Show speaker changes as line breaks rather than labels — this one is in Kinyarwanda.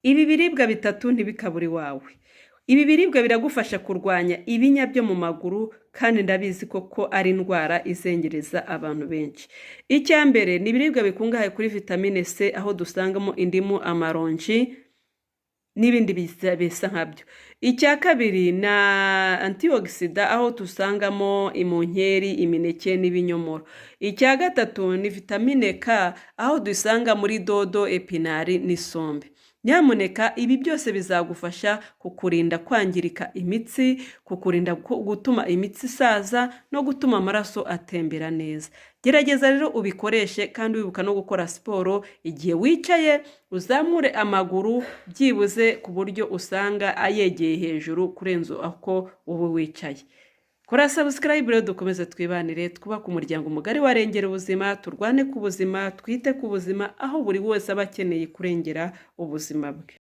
Ibi biribwa bitatu ntibikabure iwawe. Ibi biribwa biragufasha kurwanya ibinya byo mu maguru, kandi ndabizi koko ari indwara izengereza abantu benshi. Icya mbere ni ibiribwa bikungahaye kuri vitamine C, aho dusangamo indimu, amaronji n'ibindi bisa nkabyo. Icya kabiri ni antioxidant, aho dusangamo imunkeri, imineke n'ibinyomoro. Icya gatatu ni vitamine K, aho dusanga muri dodo, épinards n'isombe. Nyamuneka ibi byose bizagufasha kukurinda kwangirika imitsi, kukurinda gutuma imitsi isaza no gutuma amaraso atembera neza. Gerageza rero ubikoreshe, kandi wibuka no gukora siporo. Igihe wicaye, uzamure amaguru byibuze ku buryo usanga ayegeye hejuru kurenza uko wowe wicaye. Kora subscribe rero, dukomeze twibanire, twubake umuryango mugari warengera ubuzima, turwane ku buzima, twite ku buzima, aho buri wese aba akeneye kurengera ubuzima bwe.